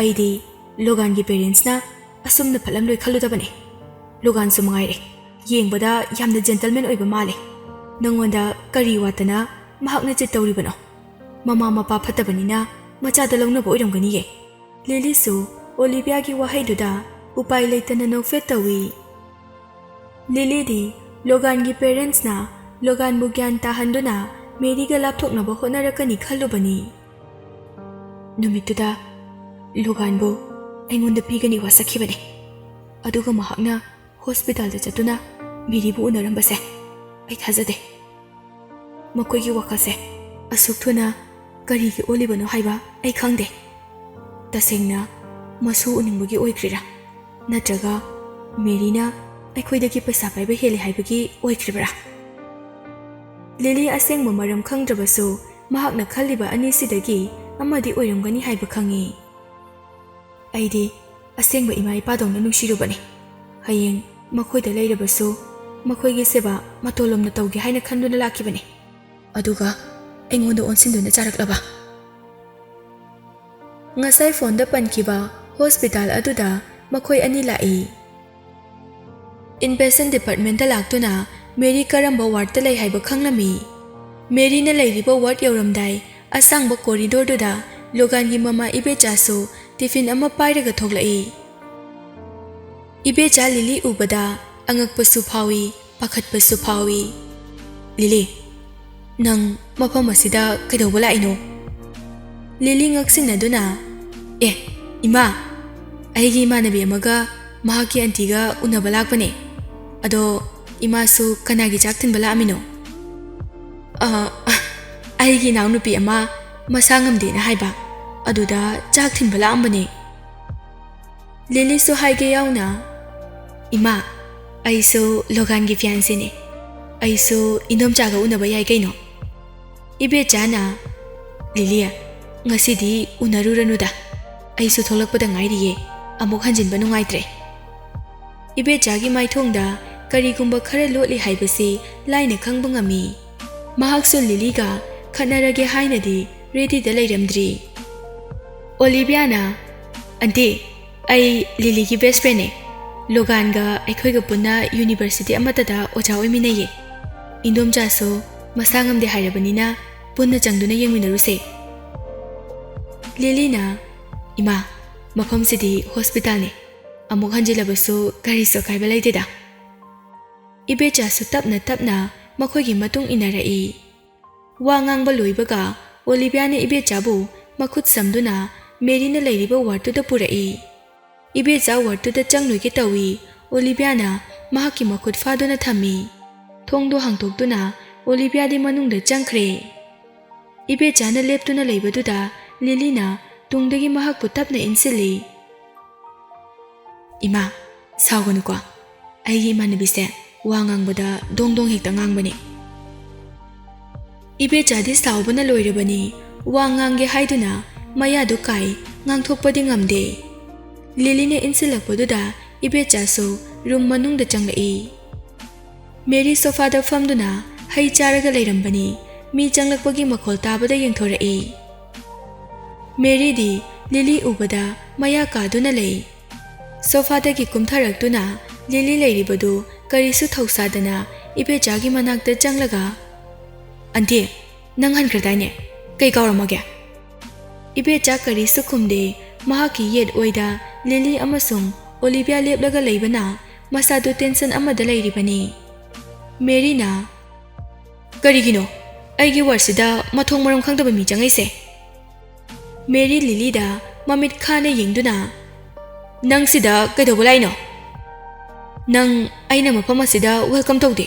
"ꯑꯩꯗꯤ ꯂꯣꯒꯥꯟꯒꯤ ꯄꯦꯔꯦꯟꯁꯅ ꯑꯁꯨꯝꯅ ꯐꯠꯂꯝꯂꯣꯏ ꯈꯜꯂꯨꯗꯕꯅꯦ꯫ ꯂꯣꯒꯥꯟꯁꯨ ꯃꯉꯥꯏꯔꯦ, ꯌꯦꯡꯕꯗ ꯌꯥꯝꯅ ꯖꯦꯟꯇꯜꯃꯦꯟ ꯑꯣꯏꯕ ꯃꯥꯜꯂꯦ꯫ ꯅꯉꯣꯟꯗ ꯀꯔꯤ ꯋꯥꯠꯇꯅ ꯃꯍꯥꯛꯅ ꯆꯤꯠ ꯇꯧꯔꯤꯕꯅꯣ? ꯃꯃꯥ ꯃꯄꯥ ꯐꯠꯇꯕꯅꯤꯅ ꯃꯆꯥꯗ ꯂꯧꯅꯕ ꯑꯣꯏꯔꯝꯒꯅꯤꯌꯦ꯫" ꯂꯤꯂꯤꯁꯨ ꯑꯣꯂꯤꯚꯤꯌꯥꯒꯤ ꯋꯥꯍꯩꯗꯨꯗ ꯎꯄꯥꯏ ꯂꯩꯇꯅ ꯅꯣꯛꯐꯦꯠ ꯇꯧꯏ꯫ ꯂꯤꯂꯤꯗꯤ ꯂꯣꯒꯥꯟꯒꯤ ꯄꯦꯔꯦꯟꯁꯅ ꯂꯣꯒꯥꯟꯕꯨ ꯒ꯭ꯌꯥꯟ ꯇꯥꯍꯟꯗꯨꯅ ꯃꯦꯔꯤꯒ ꯂꯥꯞꯊꯣꯛꯅꯕ ꯍꯣꯠꯅꯔꯛꯀꯅꯤ ꯈꯜꯂꯨꯕꯅꯤ꯫ ꯅꯨꯃꯤꯠꯇꯨꯗ ꯂꯣꯒꯥꯟꯕꯨ ꯑꯩꯉꯣꯟꯗ ꯄꯤꯒꯅꯤ ꯋꯥꯁꯛꯈꯤꯕꯅꯤ꯫ ꯑꯗꯨꯒ ꯃꯍꯥꯛꯅ ꯍꯣꯁꯄꯤꯇꯥꯜꯗ ꯆꯠꯇꯨꯅ ꯃꯦꯔꯤꯕꯨ ꯎꯅꯔꯝꯕꯁꯦ ꯑꯩ ꯊꯥꯖꯗꯦ꯫ ꯃꯈꯣꯏꯒꯤ ꯋꯥꯈꯜꯁꯦ ꯑꯁꯨꯛ ꯊꯨꯅ ꯀꯔꯤꯒꯤ ꯑꯣꯜꯂꯤꯕꯅꯣ ꯍꯥꯏꯕ ꯑꯩ ꯈꯪꯗꯦ꯫ ꯇꯁꯦꯡꯅ ꯃꯁꯨ ꯎꯅꯤꯡꯕꯒꯤ ꯑꯣꯏꯈ꯭ꯔꯤꯔꯥ? ꯅꯠꯇ꯭ꯔꯒ ꯃꯦꯔꯤꯅ ꯑꯩꯈꯣꯏꯗꯒꯤ ꯄꯩꯁꯥ ꯄꯥꯏꯕ ꯍꯦꯜꯂꯤ ꯍꯥꯏꯕꯒꯤ ꯑꯣꯏꯈ꯭ꯔꯤꯕ꯭ꯔꯥ? ꯂꯤꯂꯤ ꯑꯁꯦꯡꯕ ꯃꯔꯝ ꯈꯪꯗ꯭ꯔꯕꯁꯨ ꯃꯍꯥꯛꯅ ꯈꯜꯂꯤꯕ ꯑꯅꯤꯁꯤꯗꯒꯤ ꯑꯃꯗꯤ ꯑꯣꯏꯔꯝꯒꯅꯤ ꯍꯥꯏꯕ ꯈꯪꯏ꯫ ꯑꯩꯗꯤ ꯑꯁꯦꯡꯕ ꯏꯃꯥ ꯏꯄꯥꯗꯧꯅ ꯅꯨꯡꯁꯤꯔꯨꯕꯅꯤ꯫ ꯍꯌꯦꯡ ꯃꯈꯣꯏꯗ ꯂꯩꯔꯕꯁꯨ ꯃꯈꯣꯏꯒꯤ ꯁꯦꯕꯥ ꯃꯇꯣꯂꯣꯝꯅ ꯇꯧꯒꯦ ꯍꯥꯏꯅ ꯈꯟꯗꯨꯅ ꯂꯥꯛꯈꯤꯕꯅꯤ꯫ ꯑꯗꯨꯒ ꯑꯩꯉꯣꯟꯗ ꯑꯣꯟꯁꯤꯟꯗꯨꯅ ꯆꯥꯔꯛꯂꯕ꯫ ꯉꯁꯥꯏ ꯐꯣꯟꯗ ꯄꯟꯈꯤꯕ ꯍꯣꯁꯄꯤꯇꯥꯜ ꯑꯗꯨꯗ ꯃꯈꯣꯏ ꯑꯅꯤ ꯂꯥꯛꯏ꯫ ꯏꯟꯄꯦꯁꯦꯟ ꯗꯤꯄꯥꯔꯠꯃꯦꯟꯇ ꯂꯥꯛꯇꯨꯅ ꯃꯦꯔꯤ ꯀꯔꯝꯕ ꯋꯥꯔꯗꯇ ꯂꯩ ꯍꯥꯏꯕ ꯈꯪꯂꯝꯃꯤ꯫ ꯃꯦꯔꯤꯅ ꯂꯩꯔꯤꯕ ꯋꯥꯔꯗ ꯌꯧꯔꯝꯗꯥꯏ, ꯑꯁꯥꯡꯕ ꯀꯣꯔꯤꯗꯣꯔꯗꯨꯗ ꯂꯣꯒꯥꯟꯒꯤ ꯃꯃꯥ ꯏꯕꯦꯆꯥꯁꯨ ꯇꯤꯐꯤꯟ ꯑꯃ ꯄꯥꯏꯔꯒ ꯊꯣꯛꯂꯛꯏ꯫ ꯏꯕꯦꯆꯥ ꯂꯤꯂꯤ ꯎꯕꯗ ꯑꯉꯛꯄꯁꯨ ꯐꯥꯎꯏ, ꯄꯥꯈꯠꯄꯁꯨ ꯐꯥꯎꯏ꯫ "ꯂꯤꯂꯤ, ꯅꯪ ꯃꯐꯝ ꯑꯁꯤꯗ ꯀꯩꯗꯧꯕ ꯂꯥꯛꯏꯅꯣ?" ꯂꯤꯂꯤ ꯉꯛꯁꯤꯟꯅꯗꯨꯅ, "ꯑꯦ, ꯏꯃꯥ, ꯑꯩꯒꯤ ꯏꯃꯥꯟꯅꯕꯤ ꯑꯃꯒ ꯃꯍꯥꯛꯀꯤ ꯑꯟꯇꯤꯒ ꯎꯅꯕ ꯂꯥꯛꯄꯅꯦ꯫ ꯑꯗꯣ ꯏꯃꯥꯁꯨ ꯀꯅꯥꯒꯤ ꯆꯥꯛ ꯊꯤꯟꯕ ꯂꯥꯛꯑꯝꯃꯤꯅꯣ?" "ꯑ, ꯑꯩꯒꯤ ꯏꯅꯥꯎꯅꯨꯄꯤ ꯑꯃ ꯃꯁꯥ ꯉꯝꯗꯦꯅ ꯍꯥꯏꯕ, ꯑꯗꯨꯗ ꯆꯥꯛ ꯊꯤꯟꯕ ꯂꯥꯛꯑꯝꯕꯅꯦ꯫" ꯂꯤꯂꯤꯁꯨ ꯍꯥꯏꯒꯦ ꯌꯥꯎꯅ, "ꯏꯃꯥ, ꯑꯩꯁꯨ ꯂꯣꯒꯥꯟꯒꯤ ꯐꯤꯌꯥꯟꯁꯦꯅꯦ꯫ ꯑꯩꯁꯨ ꯏꯟꯗꯣꯝꯆꯥꯒ ꯎꯅꯕ ꯌꯥꯏ ꯀꯩꯅꯣ?" ꯏꯕꯦꯆꯥꯅ, "ꯂꯤꯂꯤ, ꯉꯁꯤꯗꯤ ꯎꯅꯔꯨꯔꯅꯨꯗ꯫ ꯑꯩꯁꯨ ꯊꯣꯛꯂꯛꯄꯗ ꯉꯥꯏꯔꯤꯌꯦ꯫ ꯑꯃꯨꯛ ꯍꯟꯖꯤꯟꯕ ꯅꯨꯡꯉꯥꯏꯇ꯭ꯔꯦ꯫" ꯏꯕꯦꯆꯥꯒꯤ ꯃꯥꯏꯊꯣꯡꯗ ꯀꯔꯤꯒꯨꯝꯕ ꯈꯔ ꯂꯣꯠꯂꯤ ꯍꯥꯏꯕꯁꯤ ꯂꯥꯏꯅ ꯈꯪꯕ ꯉꯝꯃꯤ꯫ ꯃꯍꯥꯛꯁꯨ ꯂꯤꯂꯤꯒ ꯈꯠꯅꯔꯒꯦ ꯍꯥꯏꯅꯗꯤ ꯔꯦꯗꯤꯗ ꯂꯩꯔꯝꯗ꯭ꯔꯤ꯫ ꯑꯣꯂꯤꯚꯤꯌꯥꯅ, "ꯑꯟꯇꯤ, ꯑꯩ ꯂꯤꯂꯤꯒꯤ ꯕꯦꯁ ꯐ꯭ꯔꯦꯟꯅꯦ꯫ ꯂꯣꯒꯥꯟꯒ ꯑꯩꯈꯣꯏꯒ ꯄꯨꯟꯅ ꯌꯨꯅꯤꯚꯔꯁꯤꯇꯤ ꯑꯃꯠꯇꯗ ꯑꯣꯖꯥ ꯑꯣꯏꯃꯤꯟꯅꯩꯌꯦ꯫ ꯏꯟꯗꯣꯝꯆꯥꯁꯨ ꯃꯁꯥ ꯉꯝꯗꯦ ꯍꯥꯏꯔꯕꯅꯤꯅ ꯄꯨꯟꯅ ꯆꯪꯗꯨꯅ ꯌꯦꯡꯃꯤꯟꯅꯔꯨꯁꯦ꯫" ꯂꯤꯂꯤꯅ, "ꯏꯃꯥ, ꯃꯐꯝꯁꯤꯗꯤ ꯍꯣꯁꯄꯤꯇꯥꯜꯅꯤ꯫ ꯑꯃꯨꯛ ꯍꯟꯖꯤꯜꯂꯕꯁꯨ ꯀꯔꯤꯁꯨ ꯑꯀꯥꯏꯕ ꯂꯩꯇꯦꯗ꯫" ꯏꯕꯦꯆꯥꯁꯨ ꯇꯞꯅ ꯇꯞꯅ ꯃꯈꯣꯏꯒꯤ ꯃꯇꯨꯡ ꯏꯟꯅꯔꯛꯏ꯫ ꯋꯥ ꯉꯥꯡꯕ ꯂꯣꯏꯕꯒ ꯑꯣꯂꯤꯚꯤꯌꯥꯅ ꯏꯕꯦꯆꯥꯕꯨ ꯃꯈꯨꯠ ꯁꯝꯗꯨꯅ ꯃꯦꯔꯤꯅ ꯂꯩꯔꯤꯕ ꯋꯥꯔꯗꯇꯨꯗ ꯄꯨꯔꯛꯏ꯫ ꯏꯕꯦꯆꯥ ꯋꯥꯔꯗꯇꯨꯗ ꯆꯪꯂꯣꯏꯒꯦ ꯇꯧꯏ꯫ ꯑꯣꯂꯤꯚꯤꯌꯥꯅ ꯃꯍꯥꯛꯀꯤ ꯃꯈꯨꯠ ꯐꯥꯗꯨꯅ ꯊꯝꯃꯤ꯫ ꯊꯣꯡꯗꯣ ꯍꯥꯡꯗꯣꯛꯇꯨꯅ ꯑꯣꯂꯤꯚꯤꯌꯥꯗꯤ ꯃꯅꯨꯡꯗ ꯆꯪꯈ꯭ꯔꯦ꯫ ꯏꯕꯦꯆꯥꯅ ꯂꯦꯞꯇꯨꯅ ꯂꯩꯕꯗꯨꯗ ꯂꯤꯂꯤꯅ ꯇꯨꯡꯗꯒꯤ ꯃꯍꯥꯛꯄꯨ ꯇꯞꯅ ꯏꯟꯁꯤꯜꯂꯤ꯫ "ꯏꯃꯥ, ꯁꯥꯎꯒꯅꯨꯀꯣ꯫ ꯑꯩꯒꯤ ꯏꯃꯥꯟꯅꯕꯤꯁꯦ ꯋꯥ ꯉꯥꯡꯕꯗ ꯗꯣꯡ ꯗꯣꯡ ꯍꯦꯛꯇ ꯉꯥꯡꯕꯅꯦ꯫" ꯏꯕꯦꯆꯥꯗꯤ ꯁꯥꯎꯕꯅ ꯂꯣꯏꯔꯕꯅꯤ꯫ ꯋꯥ ꯉꯥꯡꯒꯦ ꯍꯥꯏꯗꯨꯅ ꯃꯌꯥꯗꯨ ꯀꯥꯏ, ꯉꯥꯡꯊꯣꯛꯄꯗꯤ ꯉꯝꯗꯦ꯫ ꯂꯤꯂꯤꯅ ꯏꯟꯁꯤꯜꯂꯛꯄꯗꯨꯗ ꯏꯕꯦꯆꯥꯁꯨ ꯔꯨꯝ ꯃꯅꯨꯡꯗ ꯆꯪꯂꯛꯏ꯫ ꯃꯦꯔꯤ ꯁꯣꯐꯥꯗ ꯐꯝꯗꯨꯅ ꯍꯩ ꯆꯥꯔꯒ ꯂꯩꯔꯝꯕꯅꯤ꯫ ꯃꯤ ꯆꯪꯂꯛꯄꯒꯤ ꯃꯈꯣꯜ ꯇꯥꯕꯗ ꯌꯦꯡꯊꯣꯔꯛꯏ꯫ ꯃꯦꯔꯤꯗꯤ ꯂꯤꯂꯤ ꯎꯕꯗ ꯃꯌꯥ ꯀꯥꯗꯨꯅ ꯂꯩ꯫ ꯁꯣꯐꯥꯗꯒꯤ ꯀꯨꯝꯊꯔꯛꯇꯨꯅ ꯂꯤꯂꯤ ꯂꯩꯔꯤꯕꯗꯨ ꯀꯔꯤꯁꯨ ꯊꯧꯁꯥꯗꯅ ꯏꯕꯦꯆꯥꯒꯤ ꯃꯅꯥꯛꯇ ꯆꯪꯂꯒ, "ꯑꯟꯇꯤ, ꯅꯪ ꯍꯟꯈ꯭ꯔꯗꯥꯏꯅꯦ? ꯀꯩ ꯀꯥꯎꯔꯝꯃꯒꯦ?" ꯏꯕꯦꯆꯥ ꯀꯔꯤꯁꯨ ꯈꯨꯝꯗꯦ꯫ ꯃꯍꯥꯛꯀꯤ ꯌꯦꯠ ꯑꯣꯏꯗ ꯂꯤꯂꯤ ꯑꯃꯁꯨꯡ ꯑꯣꯂꯤꯚꯤꯌꯥ ꯂꯦꯞꯂꯒ ꯂꯩꯕꯅ ꯃꯁꯥꯗꯨ ꯇꯦꯟꯁꯟ ꯑꯃꯗ ꯂꯩꯔꯤꯕꯅꯤ꯫ ꯃꯦꯔꯤꯅ, "ꯀꯔꯤꯒꯤꯅꯣ ꯑꯩꯒꯤ ꯋꯥꯔꯗꯁꯤꯗ ꯃꯊꯣꯡ ꯃꯔꯝ ꯈꯪꯗꯕ ꯃꯤ ꯆꯪꯉꯛꯏꯁꯦ?" ꯃꯦꯔꯤ ꯂꯤꯂꯤꯗ ꯃꯃꯤꯠ ꯈꯥꯅ ꯌꯦꯡꯗꯨꯅ, "ꯅꯪ ꯁꯤꯗ ꯀꯩꯗꯧꯕ ꯂꯥꯛꯏꯅꯣ? ꯅꯪ ꯑꯩꯅ ꯃꯐꯝ ꯑꯁꯤꯗ ꯋꯦꯜꯀꯝ ꯇꯧꯗꯦ꯫"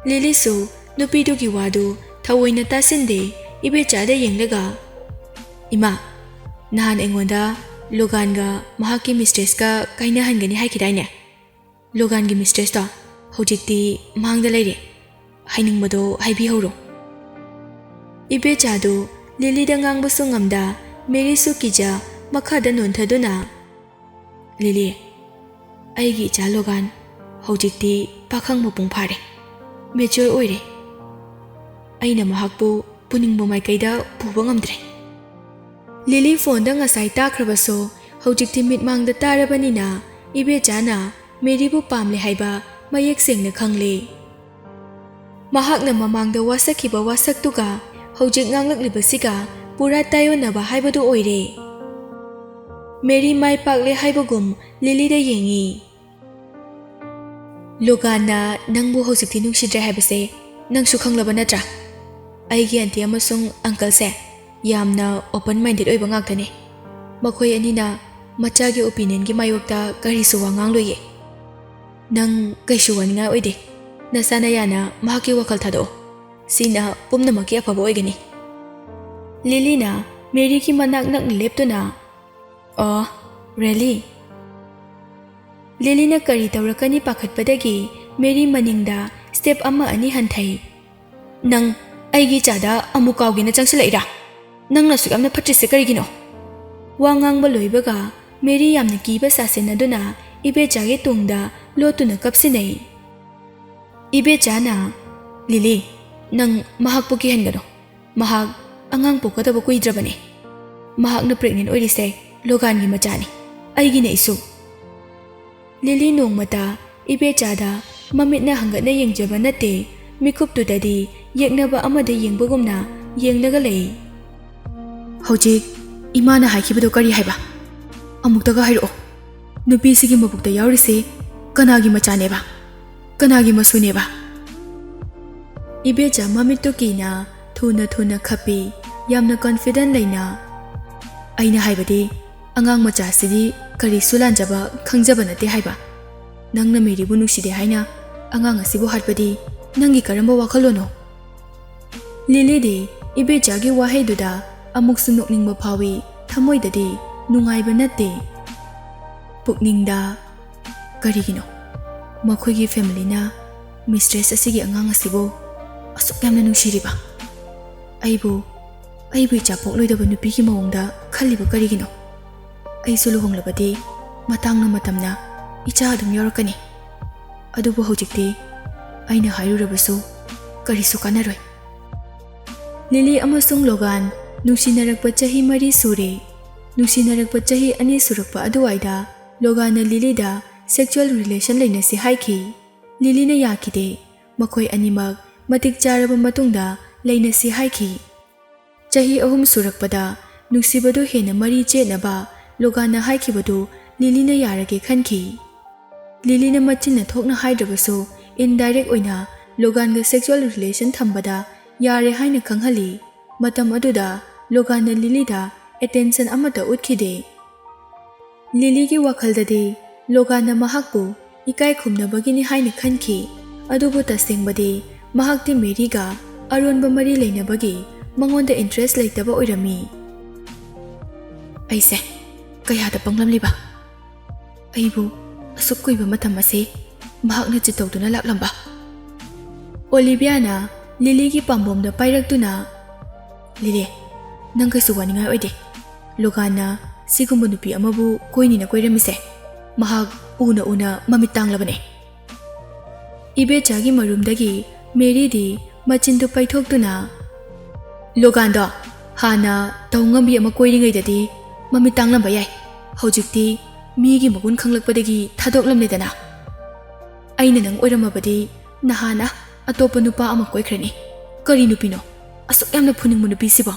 ꯂꯤꯂꯤꯁꯨ ꯅꯨꯄꯤꯗꯨꯒꯤ ꯋꯥꯗꯨ ꯊꯑꯣꯏꯅ ꯇꯥꯁꯤꯟꯗꯦ꯫ ꯏꯕꯦꯆꯥꯗ ꯌꯦꯡꯂꯒ, "ꯏꯃꯥ, ꯅꯍꯥꯟ ꯑꯩꯉꯣꯟꯗ ꯂꯣꯒꯥꯟꯒ ꯃꯍꯥꯛꯀꯤ ꯃꯤꯁꯇ꯭ꯔꯦꯁꯀ ꯀꯥꯏꯅꯍꯟꯒꯅꯤ ꯍꯥꯏꯈꯤꯗꯥꯏꯅꯦ? ꯂꯣꯒꯥꯟꯒꯤ ꯃꯤꯁꯇ꯭ꯔꯦꯁꯇꯣ ꯍꯧꯖꯤꯛꯇꯤ ꯃꯥꯡꯗ ꯂꯩꯔꯦ꯫ ꯍꯥꯏꯅꯤꯡꯕꯗꯣ ꯍꯥꯏꯕꯤꯍꯧꯔꯣ꯫" ꯏꯕꯦꯆꯥꯗꯨ ꯂꯤꯂꯤꯗ ꯉꯥꯡꯕꯁꯨ ꯉꯝꯗ, ꯃꯦꯔꯤꯁꯨ ꯀꯤꯖ ꯃꯈꯥꯗ ꯅꯣꯟꯊꯗꯨꯅ, "ꯂꯤꯂꯤ, ꯑꯩꯒꯤ ꯏꯆꯥ ꯂꯣꯒꯥꯟ ꯍꯧꯖꯤꯛꯇꯤ ꯄꯥꯈꯪ ꯃꯄꯨꯡ ꯐꯥꯔꯦ, ꯃꯦꯆ꯭ꯌꯣꯔ ꯑꯣꯏꯔꯦ꯫ ꯑꯩꯅ ꯃꯍꯥꯛꯄꯨ ꯄꯨꯅꯤꯡꯕ ꯃꯥꯏꯀꯩꯗ ꯄꯨꯕ ꯉꯝꯗ꯭ꯔꯦ꯫" ꯂꯤꯂꯤ ꯐꯣꯟꯗ ꯉꯁꯥꯏ ꯇꯥꯈ꯭ꯔꯕꯁꯨ ꯍꯧꯖꯤꯛꯇꯤ ꯃꯤꯠꯃꯥꯡꯗ ꯇꯥꯔꯕꯅꯤꯅ ꯏꯕꯦꯆꯥꯅ ꯃꯦꯔꯤꯕꯨ ꯄꯥꯝꯂꯦ ꯍꯥꯏꯕ ꯃꯌꯦꯛ ꯁꯦꯡꯅ ꯈꯪꯂꯦ꯫ ꯃꯍꯥꯛꯅ ꯃꯃꯥꯡꯗ ꯋꯥꯁꯛꯈꯤꯕ ꯋꯥꯁꯛꯇꯨꯒ ꯍꯧꯖꯤꯛ ꯉꯥꯡꯂꯛꯂꯤꯕꯁꯤꯒ ꯄꯨꯔꯥ ꯇꯥꯏꯑꯣꯟꯅꯕ ꯍꯥꯏꯕꯗꯨ ꯑꯣꯏꯔꯦ꯫ ꯃꯦꯔꯤ ꯃꯥꯏ ꯄꯥꯛꯂꯦ ꯍꯥꯏꯕꯒꯨꯝ ꯂꯤꯂꯤꯗ ꯌꯦꯡꯉꯤ꯫ "ꯂꯣꯒꯥꯟꯅ ꯅꯪꯕꯨ ꯍꯧꯖꯤꯛꯇꯤ ꯅꯨꯡꯁꯤꯗ꯭ꯔꯦ ꯍꯥꯏꯕꯁꯦ ꯅꯪꯁꯨ ꯈꯪꯂꯕ ꯅꯠꯇ꯭ꯔꯥ? ꯑꯩꯒꯤ ꯑꯟꯇꯤ ꯑꯃꯁꯨꯡ ꯑꯪꯀꯜꯁꯦ ꯌꯥꯝꯅ ꯑꯣꯄꯟ ꯃꯥꯏꯟꯗꯦꯗ ꯑꯣꯏꯕ ꯉꯥꯛꯇꯅꯦ꯫ ꯃꯈꯣꯏ ꯑꯅꯤꯅ ꯃꯆꯥꯒꯤ ꯑꯣꯄꯤꯅꯤꯌꯟꯒꯤ ꯃꯥꯌꯣꯛꯇ ꯀꯔꯤꯁꯨ ꯋꯥ ꯉꯥꯡꯂꯣꯏꯌꯦ꯫ ꯅꯪ ꯀꯩꯁꯨ ꯋꯥꯅꯤꯡꯉꯥꯏ ꯑꯣꯏꯗꯦ꯫ ꯅꯁꯥ ꯅꯌꯥꯅ ꯃꯍꯥꯛꯀꯤ ꯋꯥꯈꯜ ꯊꯥꯗꯣꯛꯑꯣ꯫ ꯁꯤꯅ ꯄꯨꯝꯅꯃꯛꯀꯤ ꯑꯐꯕ ꯑꯣꯏꯒꯅꯤ꯫" ꯂꯤꯂꯤꯅ ꯃꯦꯔꯤꯒꯤ ꯃꯅꯥꯛ ꯅꯛꯅ ꯂꯦꯞꯇꯨꯅ, "ꯑꯣ, ꯔꯦꯂꯤ?" ꯂꯤꯂꯤꯅ ꯀꯔꯤ ꯇꯧꯔꯛꯀꯅꯤ ꯄꯥꯈꯠꯄꯗꯒꯤ ꯃꯦꯔꯤ ꯃꯅꯤꯡꯗ ꯁ꯭ꯇꯦꯞ ꯑꯃ ꯑꯅꯤ ꯍꯟꯊꯩ꯫ "ꯅꯪ ꯑꯩꯒꯤ ꯏꯆꯥꯗ ꯑꯃꯨꯛ ꯀꯥꯎꯒꯦꯅ ꯆꯪꯁꯤꯜꯂꯛꯏꯔꯥ? ꯅꯪꯅ ꯑꯁꯨꯛ ꯌꯥꯝꯅ ꯐꯠꯇ꯭ꯔꯤꯁꯦ ꯀꯔꯤꯒꯤꯅꯣ?" ꯋꯥ ꯉꯥꯡꯕ ꯂꯣꯏꯕꯒ ꯃꯦꯔꯤ ꯌꯥꯝꯅ ꯀꯤꯕ ꯁꯥꯁꯤꯟꯅꯗꯨꯅ ꯏꯕꯦꯆꯥꯒꯤ ꯇꯨꯡꯗ ꯂꯣꯠꯇꯨꯅ ꯀꯞꯁꯤꯟꯅꯩ꯫ ꯏꯕꯦꯆꯥꯅ, "ꯂꯤꯂꯤ, ꯅꯪ ꯃꯍꯥꯛꯄꯨ ꯀꯤꯍꯟꯒꯅꯨ꯫ ꯃꯍꯥꯛ ꯑꯉꯥꯡ ꯄꯣꯛꯀꯗꯕ ꯀꯨꯏꯗ꯭ꯔꯕꯅꯤ꯫ ꯃꯍꯥꯛꯅ ꯄ꯭ꯔꯦꯒꯅꯦꯟ ꯑꯣꯏꯔꯤꯁꯦ ꯂꯣꯒꯥꯟꯒꯤ ꯃꯆꯥꯅꯤ, ꯑꯩꯒꯤ ꯅꯠꯇꯦ꯫" ꯂꯤꯂꯤ ꯅꯣꯡꯃꯇ ꯏꯕꯦꯆꯥꯗ ꯃꯃꯤꯠꯅ ꯍꯪꯒꯠꯅ ꯌꯦꯡꯖꯕ ꯅꯠꯇꯦ, ꯃꯤꯀꯨꯞꯇꯨꯗꯗꯤ ꯌꯦꯛꯅꯕ ꯑꯃꯗ ꯌꯦꯡꯕꯒꯨꯝꯅ ꯌꯦꯡꯂꯒ ꯂꯩ꯫ "ꯍꯧꯖꯤꯛ ꯏꯃꯥꯅ ꯍꯥꯏꯈꯤꯕꯗꯣ ꯀꯔꯤ ꯍꯥꯏꯕ? ꯑꯃꯨꯛꯇꯒ ꯍꯥꯏꯔꯛꯑꯣ꯫ ꯅꯨꯄꯤꯁꯤꯒꯤ ꯃꯕꯨꯛꯇ ꯌꯥꯎꯔꯤꯁꯦ ꯀꯅꯥꯒꯤ ꯃꯆꯥꯅꯦꯕ? ꯀꯅꯥꯒꯤ ꯃꯁꯨꯅꯦꯕ?" ꯏꯕꯦꯆꯥ ꯃꯃꯤꯠꯇꯨ ꯀꯤꯅ ꯊꯨꯅ ꯊꯨꯅ ꯈꯞꯄꯤ, ꯌꯥꯝꯅ ꯀꯟꯐꯤꯗꯦꯟ ꯂꯩꯅ꯫ "ꯑꯩꯅ ꯍꯥꯏꯕꯗꯤ, ꯑꯉꯥꯡ ꯃꯆꯥꯁꯤꯗꯤ ꯀꯔꯤꯁꯨ ꯂꯥꯟꯖꯕ ꯈꯪꯖꯕ ꯅꯠꯇꯦ ꯍꯥꯏꯕ꯫ ꯅꯪꯅ ꯃꯦꯔꯤꯕꯨ ꯅꯨꯡꯁꯤꯗꯦ ꯍꯥꯏꯅ ꯑꯉꯥꯡ ꯑꯁꯤꯕꯨ ꯍꯥꯠꯄꯗꯤ ꯅꯪꯒꯤ ꯀꯔꯝꯕ ꯋꯥꯈꯜꯂꯣꯟꯅꯣ?" ꯂꯤꯂꯤꯗꯤ ꯏꯕꯦꯆꯥꯒꯤ ꯋꯥꯍꯩꯗꯨꯗ ꯑꯃꯨꯛꯁꯨ ꯅꯣꯛꯅꯤꯡꯕ ꯐꯥꯎꯏ, ꯊꯃꯣꯏꯗꯗꯤ ꯅꯨꯡꯉꯥꯏꯕ ꯅꯠꯇꯦ꯫ ꯄꯨꯛꯅꯤꯡꯗ, "ꯀꯔꯤꯒꯤꯅꯣ ꯃꯈꯣꯏꯒꯤ ꯐꯦꯃꯤꯂꯤꯅ ꯃꯤꯁꯇ꯭ꯔꯦꯁ ꯑꯁꯤꯒꯤ ꯑꯉꯥꯡ ꯑꯁꯤꯕꯨ ꯑꯁꯨꯛ ꯌꯥꯝꯅ ꯅꯨꯡꯁꯤꯔꯤꯕ? ꯑꯩꯕꯨ, ꯑꯩꯕꯨ ꯏꯆꯥ ꯄꯣꯛꯂꯣꯏꯗꯕ ꯅꯨꯄꯤꯒꯤ ꯃꯑꯣꯡꯗ ꯈꯜꯂꯤꯕ ꯀꯔꯤꯒꯤꯅꯣ? ꯑꯩꯁꯨ ꯂꯨꯍꯣꯡꯂꯕꯗꯤ ꯃꯇꯥꯡꯅ ꯃꯇꯝꯅ ꯏꯆꯥ ꯑꯗꯨꯝ ꯌꯥꯎꯔꯛꯀꯅꯤ꯫ ꯑꯗꯨꯕꯨ ꯍꯧꯖꯤꯛꯇꯤ ꯑꯩꯅ ꯍꯥꯏꯔꯨꯔꯕꯁꯨ ꯀꯔꯤꯁꯨ ꯀꯥꯟꯅꯔꯣꯏ꯫" ꯂꯤꯂꯤ ꯑꯃꯁꯨꯡ ꯂꯣꯒꯥꯟ ꯅꯨꯡꯁꯤꯅꯔꯛꯄ ꯆꯍꯤ ꯃꯔꯤ ꯁꯨꯔꯦ꯫ ꯅꯨꯡꯁꯤꯅꯔꯛꯄ ꯆꯍꯤ ꯑꯅꯤ ꯁꯨꯔꯛꯄ ꯑꯗꯨꯋꯥꯏꯗ ꯂꯣꯒꯥꯟꯅ ꯂꯤꯂꯤꯗ ꯁꯦꯛꯁꯨꯑꯦꯜ ꯔꯤꯂꯦꯁꯟ ꯂꯩꯅꯁꯤ ꯍꯥꯏꯈꯤ꯫ ꯂꯤꯂꯤꯅ ꯌꯥꯈꯤꯗꯦ꯫ ꯃꯈꯣꯏ ꯑꯅꯤꯃꯛ ꯃꯇꯤꯛ ꯆꯥꯔꯕ ꯃꯇꯨꯡꯗ ꯂꯩꯅꯁꯤ ꯍꯥꯏꯈꯤ꯫ ꯆꯍꯤ ꯑꯍꯨꯝ ꯁꯨꯔꯛꯄꯗ ꯅꯨꯡꯁꯤꯕꯗꯨ ꯍꯦꯟꯅ ꯃꯔꯤ ꯆꯦꯠꯅꯕ ꯂꯣꯒꯥꯟꯅ ꯍꯥꯏꯈꯤꯕꯗꯨ ꯂꯤꯂꯤꯅ ꯌꯥꯔꯒꯦ ꯈꯟꯈꯤ꯫ ꯂꯤꯂꯤꯅ ꯃꯆꯤꯟꯅ ꯊꯣꯛꯅ ꯍꯥꯏꯗ꯭ꯔꯕꯁꯨ, ꯏꯟꯗꯥꯏꯔꯦꯛ ꯑꯣꯏꯅ ꯂꯣꯒꯥꯟꯒ ꯁꯦꯛꯁꯨꯑꯦꯜ ꯔꯤꯂꯦꯁꯟ ꯊꯝꯕꯗ ꯌꯥꯔꯦ ꯍꯥꯏꯅ ꯈꯪꯍꯜꯂꯤ꯫ ꯃꯇꯝ ꯑꯗꯨꯗ ꯂꯣꯒꯥꯟꯅ ꯂꯤꯂꯤꯗ ꯑꯦꯇꯦꯟꯁꯟ ꯑꯃꯠꯇ ꯎꯠꯈꯤꯗꯦ꯫ ꯂꯤꯂꯤꯒꯤ ꯋꯥꯈꯜꯗꯗꯤ ꯂꯣꯒꯥꯟꯅ ꯃꯍꯥꯛꯄꯨ ꯏꯀꯥꯏ ꯈꯨꯝꯅꯕꯒꯤꯅꯤ ꯍꯥꯏꯅ ꯈꯟꯈꯤ, ꯑꯗꯨꯕꯨ ꯇꯁꯦꯡꯕꯗꯤ ꯃꯍꯥꯛꯇꯤ ꯃꯦꯔꯤꯒ ꯑꯔꯣꯟꯕ ꯃꯔꯤ ꯂꯩꯅꯕꯒꯤ ꯃꯉꯣꯟꯗ ꯏꯟꯇꯔꯦꯁ ꯂꯩꯇꯕ ꯑꯣꯏꯔꯝꯃꯤ꯫ "ꯑꯩꯁꯦ ꯀꯌꯥꯗ ꯄꯪꯂꯝꯂꯤꯕ! ꯑꯩꯕꯨ ꯑꯁꯨꯛ ꯀꯨꯏꯕ ꯃꯇꯝ ꯑꯁꯤ ꯃꯍꯥꯛꯅ ꯆꯤꯠ ꯇꯧꯗꯨꯅ ꯂꯥꯛꯂꯝꯕ!" ꯑꯣꯂꯤꯚꯤꯌꯥꯅ ꯂꯤꯂꯤꯒꯤ ꯄꯥꯝꯕꯣꯝꯗ ꯄꯥꯏꯔꯛꯇꯨꯅ, "ꯂꯤꯂꯤ, ꯅꯪ ꯀꯩꯁꯨ ꯋꯥꯅꯤꯡꯉꯥꯏ ꯑꯣꯏꯗꯦ꯫ ꯂꯣꯒꯥꯟꯅ ꯁꯤꯒꯨꯝꯕ ꯅꯨꯄꯤ ꯑꯃꯕꯨ ꯀꯣꯏꯅꯤꯅ ꯀꯣꯏꯔꯝꯃꯤꯁꯦ ꯃꯍꯥꯛ ꯎꯅ ꯎꯅ ꯃꯃꯤꯠ ꯇꯥꯡꯂꯕꯅꯦ꯫" ꯏꯕꯦꯆꯥꯒꯤ ꯃꯔꯨꯝꯗꯒꯤ ꯃꯦꯔꯤꯗꯤ ꯃꯆꯤꯟꯗꯨ ꯄꯩꯊꯣꯛꯇꯨꯅ, "ꯂꯣꯒꯥꯟꯗꯣ ꯍꯥꯟꯅ ꯇꯧ ꯉꯝꯕꯤ ꯑꯃ ꯀꯣꯏꯔꯤꯉꯩꯗꯗꯤ ꯃꯃꯤꯠ ꯇꯥꯡꯂꯝꯕ ꯌꯥꯏ, ꯍꯧꯖꯤꯛꯇꯤ ꯃꯤꯒꯤ ꯃꯒꯨꯟ ꯈꯪꯂꯛꯄꯗꯒꯤ ꯊꯥꯗꯣꯛꯂꯝꯂꯦꯗꯅ꯫ ꯑꯩꯅ ꯅꯪ ꯑꯣꯏꯔꯝꯃꯕꯗꯤ ꯅꯍꯥꯟꯅ ꯑꯇꯣꯞꯄ ꯅꯨꯄꯥ ꯑꯃ ꯀꯣꯏꯈ꯭ꯔꯅꯤ꯫ ꯀꯔꯤ ꯅꯨꯄꯤꯅꯣ ꯑꯁꯨꯛ ꯌꯥꯝꯅ ꯐꯨꯅꯤꯡꯕ ꯅꯨꯄꯤꯁꯤꯕꯣ?"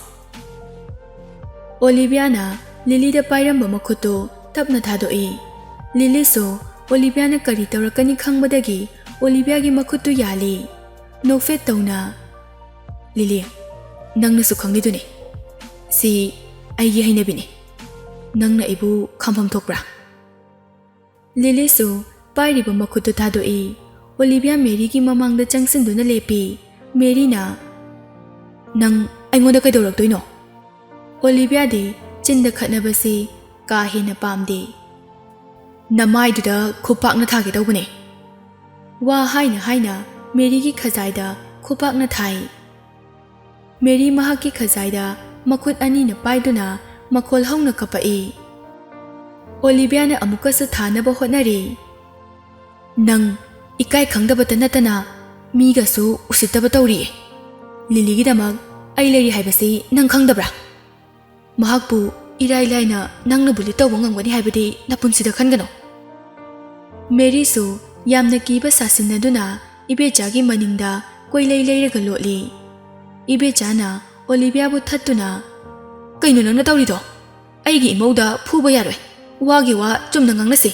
ꯑꯣꯂꯤꯚꯤꯌꯥꯅ ꯂꯤꯂꯤꯗ ꯄꯥꯏꯔꯝꯕ ꯃꯈꯨꯠꯇꯨ ꯇꯞꯅ ꯊꯥꯗꯣꯛꯏ꯫ ꯂꯤꯂꯤꯁꯨ ꯑꯣꯂꯤꯚꯤꯌꯥꯅ ꯀꯔꯤ ꯇꯧꯔꯛꯀꯅꯤ ꯈꯪꯕꯗꯒꯤ ꯑꯣꯂꯤꯚꯤꯌꯥꯒꯤ ꯃꯈꯨꯠꯇꯨ ꯌꯥꯜꯂꯤ꯫ ꯅꯣꯛꯐꯦꯠ ꯇꯧꯅ, "ꯂꯤꯂꯤ, ꯅꯪꯅꯁꯨ ꯈꯪꯂꯤꯗꯨꯅꯤ, ꯁꯤ ꯑꯩꯒꯤ ꯍꯩꯅꯕꯤꯅꯤ꯫ ꯅꯪꯅ ꯑꯩꯕꯨ ꯈꯥꯝꯐꯝ ꯊꯣꯛꯄ꯭ꯔꯥ?" ꯂꯤꯂꯤꯁꯨ ꯄꯥꯏꯔꯤꯕ ꯃꯈꯨꯠꯇꯨ ꯊꯥꯗꯣꯛꯏ꯫ ꯑꯣꯂꯤꯚꯤꯌꯥ ꯃꯦꯔꯤꯒꯤ ꯃꯃꯥꯡꯗ ꯆꯪꯁꯤꯟꯗꯨꯅ ꯂꯦꯞꯄꯤ꯫ ꯃꯦꯔꯤꯅ, "ꯅꯪ ꯑꯩꯉꯣꯟꯗ ꯀꯩꯗꯧꯔꯛꯇꯣꯏꯅꯣ?" ꯑꯣꯂꯤꯚꯤꯌꯥꯗꯤ ꯆꯤꯟꯗ ꯈꯠꯅꯕꯁꯤ ꯀꯥ ꯍꯦꯟꯅ ꯄꯥꯝꯗꯦ꯫ "ꯅꯃꯥꯏꯗꯨꯗ ꯈꯨꯄꯥꯛꯅ ꯊꯥꯒꯦ ꯇꯧꯕꯅꯦ꯫" ꯋꯥ ꯍꯥꯏꯅ ꯍꯥꯏꯅ ꯃꯦꯔꯤꯒꯤ ꯈꯖꯥꯏꯗ ꯈꯨꯄꯥꯛꯅ ꯊꯥꯏ꯫ ꯃꯦꯔꯤ ꯃꯍꯥꯛꯀꯤ ꯈꯖꯥꯏꯗ ꯃꯈꯨꯠ ꯑꯅꯤꯅ ꯄꯥꯏꯗꯨꯅ ꯃꯈꯣꯜ ꯍꯧꯅ ꯀꯞꯄꯛꯏ꯫ ꯑꯣꯂꯤꯚꯤꯌꯥꯅ ꯑꯃꯨꯛꯀꯁꯨ ꯊꯥꯅꯕ ꯍꯣꯠꯅꯔꯤ꯫ "ꯅꯪ ꯏꯀꯥꯏ ꯈꯪꯗꯕꯇ ꯅꯠꯇꯅ ꯃꯤꯒꯁꯨ ꯎꯁꯤꯠꯇꯕ ꯇꯧꯔꯤꯌꯦ꯫ ꯂꯤꯂꯤꯒꯤꯗꯃꯛ ꯑꯩ ꯂꯩꯔꯤ ꯍꯥꯏꯕꯁꯤ ꯅꯪ ꯈꯪꯗꯕ꯭ꯔꯥ? ꯃꯍꯥꯛꯄꯨ ꯏꯔꯥꯏ ꯂꯥꯏꯅ ꯅꯪꯅ ꯕꯨꯂꯤ ꯇꯧꯕ ꯉꯝꯒꯅꯤ ꯍꯥꯏꯕꯗꯤ ꯅꯄꯨꯟꯁꯤꯗ ꯈꯟꯒꯅꯨ꯫" ꯃꯦꯔꯤꯁꯨ ꯌꯥꯝꯅ ꯀꯤꯕ ꯁꯥꯁꯤꯟꯅꯗꯨꯅ ꯏꯕꯦꯆꯥꯒꯤ ꯃꯅꯤꯡꯗ ꯀꯣꯏꯂꯩ ꯂꯩꯔꯒ ꯂꯣꯠꯂꯤ꯫ ꯏꯕꯦꯆꯥꯅ ꯑꯣꯂꯤꯚꯤꯌꯥꯕꯨ ꯊꯠꯇꯨꯅ, "ꯀꯩꯅꯣ ꯅꯪꯅ ꯇꯧꯔꯤꯗꯣ? ꯑꯩꯒꯤ ꯏꯃꯧꯗ ꯐꯨꯕ ꯌꯥꯔꯣꯏ꯫ ꯋꯥꯒꯤ ꯋꯥ ꯆꯨꯝꯅ ꯉꯥꯡꯅꯁꯤ꯫